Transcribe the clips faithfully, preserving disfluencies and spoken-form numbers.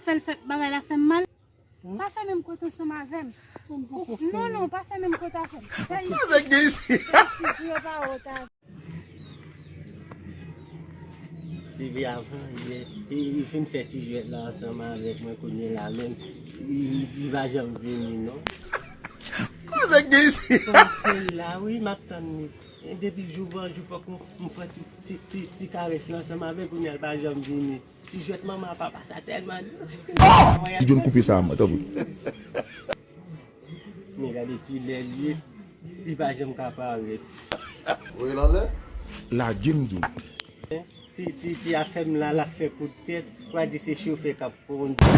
fè l fè bagay la fè m mal. Pa fè menm kote ansanm avè m. Non, non, pa fè menm kote avè m. Fè isi. Fè isi pou yo pa wont avè m. Depi avan yè, li, li fin fè ti jwèt la ansanm avèk mwen kounye la menm. Li, li pa janm vini non. Kòman se la wi, m ap tann li. E depi jou pa jou fòk m, m fè ti, ti, ti, ti karès la ansanm avèk kounye a l pa janm vini. Ti jwèt manman papa sa tèlman dous. Ti John koupe sa mwen tanpri. Men gade kilè l ye, li pa janm ka parèt. Voye l anlè. Lage m di w. Ti, ti, ti afè m la, l ap fè kout tèt, w a di se chofè k ap kondui.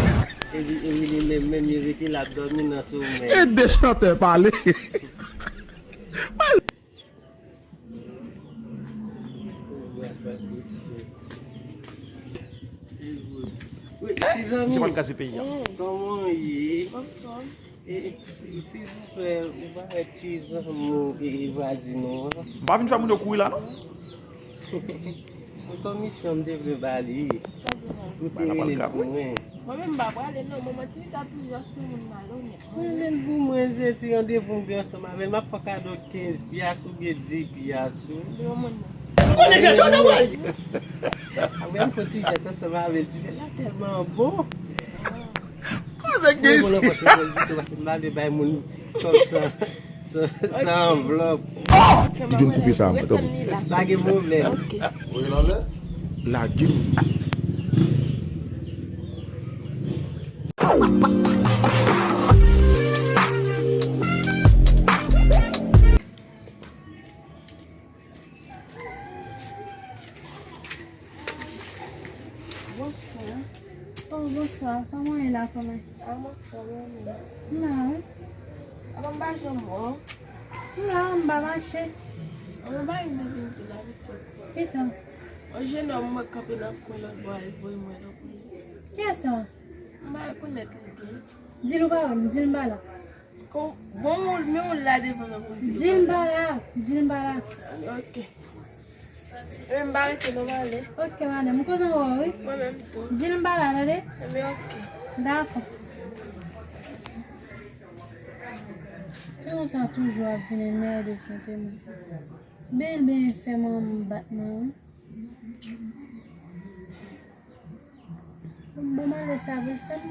Epi, epi li menm, menm li rete l ap dòmi nan somèy. Ede chantè pale. Ti zanmi, kòman w ye? E, e, silvouplè, ou pa wè ti zanmi w, e, vwazin ou an? M pa vin fè moun yo kouri la, non. Yon komisyon m te vle ba li. Ou te rele l pou mwen. Mwen menm m pa prale non, manman Tini sa toujou ap fè moun malonèt. Rele l pou mwen, se ti randevou m gen ansanm avè l, m ap fè w kado kenz pyas oubyen dis pyas wi. Ou konnen se sou nan mwen. Apre m fè ti jwèt ansanm avè l, ti jwèt la tèlman bon. Kòman gen isi? Mwen pito paske m pa vle bay moun kòb san, san, san anvlòp. Li di m koupe sa mwen tanpri. Pa gen pwoblèm. Lage m. Bonswa. Oh, bonswa. Kòman w ye la, kòman? Ah, m anfòm, e ou menm? M la, wi. Apa m pa janm wè w? M la, m pa mache. An, mwen pa yon bagay m te vin di la, pitit. Kisa? Yon jenòm mwen kanpe nan kwen lòt bò a, li voye m wè lòt moun. Kiyès sa? M pa rekonèt li byen. Di l ou pa wè m, di l m pa la. Bon, men ou la devan mwen pou m di l. Di l m pa la, di l m pa la. Ok. Ebyen, m pa rete non, m ale. Ok, madanm, m kontan wè w, wi. Mwen menm tou. Di l m pa la, tande? Ebyen, ok. Dakò. Ti moun sa toujou ap vin enmède sante mwen. Byen, byen fè manman m bat mwen, wi. Bon, malè sa pou l fè m.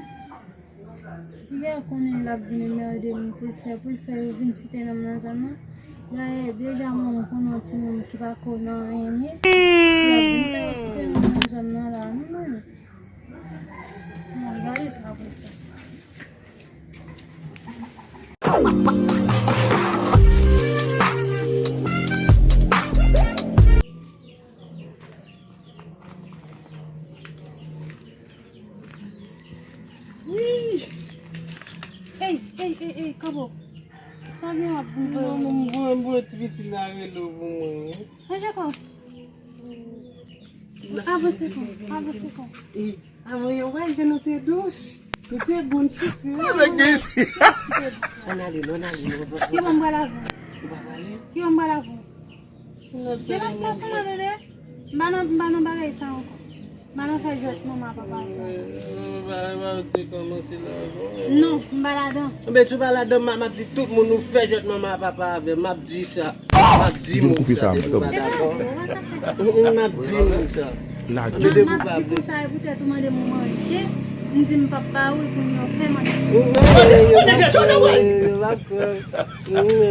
Li genlè konnen l ap vin enmède m pou l fè, pou l fè yo vin site non m nan zòn nan. Dayè, deja mwen, m konnen yon timoun ki pa ko nan anyen li ye. L ap vin fè yo site non m nan zòn nan la, non, non. Bon, gade sa pou l fè. Wi! Ey, ey, ey, ey, Kabo. Sa w gen w ap vin fè? Non, non, m voye, m voye ti pitit la rele w pou mwen, wi. Manje kò. Avanse kò, avanse kò. Ey, avan yo wè jan nou te dous. Nou te bon sikre. Ann ale, non, ann ale, non. Ki bò m pral avè w? Ou pa prale? Ki bò m pral avè w? Depansman sou mwen, tande. M pa nan, m pa nan bagay sa ankò. M pa nan fè jwèt manman papa ankò. Non, m pa ladan. Enben, si w pa ladan, m ap di tout moun ou fè jwèt manman papa avè m, m ap di sa. M ap di moun sa, depi w pa dakò. M ap di moun sa. M ap di konsa, e poutèt ou mande m manje, m di m p ap ba ou, epi m fè manje sou ou. M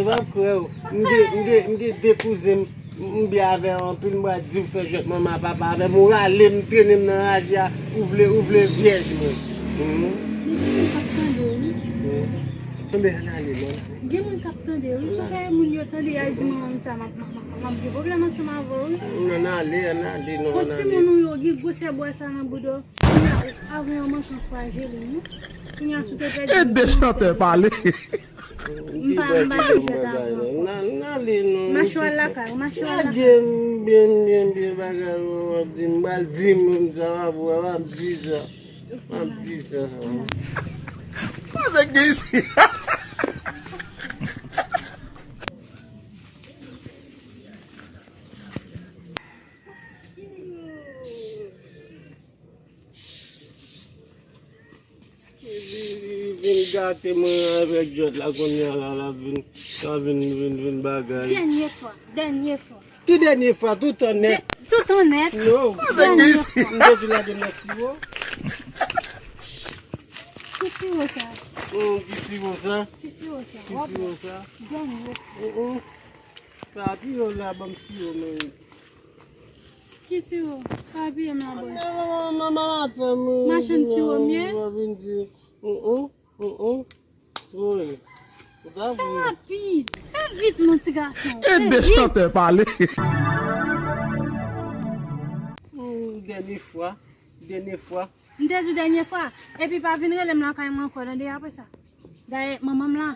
p ap kwè w. M gen, m gen, m gen de kouzen m, m byen avè yo anpil, m pral di w fè jwèt manman papa avè m, ou rale m, trennen m nan raje a, ou vle, ou vle vyèj mwen. Gen moun k ap tande w, wi. Enben, ann ale, non. Gen moun k ap tande w, wi. Si w fè moun yo tande, y al di manman m sa, m ap, m ap, m ap, m ap gen pwoblèm ansanm avè w, wi. Ann ale, ann ale, non, ann ale. Yon timoun ou ye, w gen gwosè bwa sa nan bouda w. Avè yon mankan frajil, wi. Kounye a, si w te pèdi. Ede chantè pale. M pa, m pa gen jwèt avè w ankò. Mache w al lakay ou, mache w al lakay. Lage m byen, byen, byen bagay ou ap di m, m pral di moun sa, w ap wè, w ap di sa. W ap di sa. Kòman gen isi? Li vin gate mwen avèk djòt la kounye a la, la vin, la vin, vin, vin bagay. Dènye fwa, dènye fwa. Ki dènye fwa, toutan nèt. Toutan nèt. Non. Dènye fwa. M te di la de mèt siwo. Ki siwo sa? Hmm, ki siwo sa? Ki siwo sa? Ki siwo sa? Dènye fwa. Mm, mm. Sa pi yo la ban m siwo men. Ki siwo? Sa piye m la bwè. Mama fè m. Machann siwo m ye? Yo vin di. Mm, mm, mm, mm. Wi. Sa Fè vre. rapid. Fè vit mon ti gason. Fè Ede vit. Chantè pale. Hmm, dènye fwa. Dènye fwa. M te di dènye fwa. Epi pa vin rele m lakay mwen ankò tande apre sa. Dayè manman m la.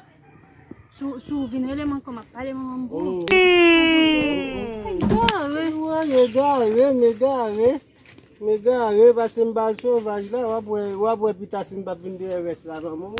Si w- si w vin rele m ankò m ap pale manman m pou ou. Oh. Egare. Wi, egare, m egare. M egare, paske m pa sovaj la, w ap wè, w ap wè pita si m p ap vin dèyè rès la manman.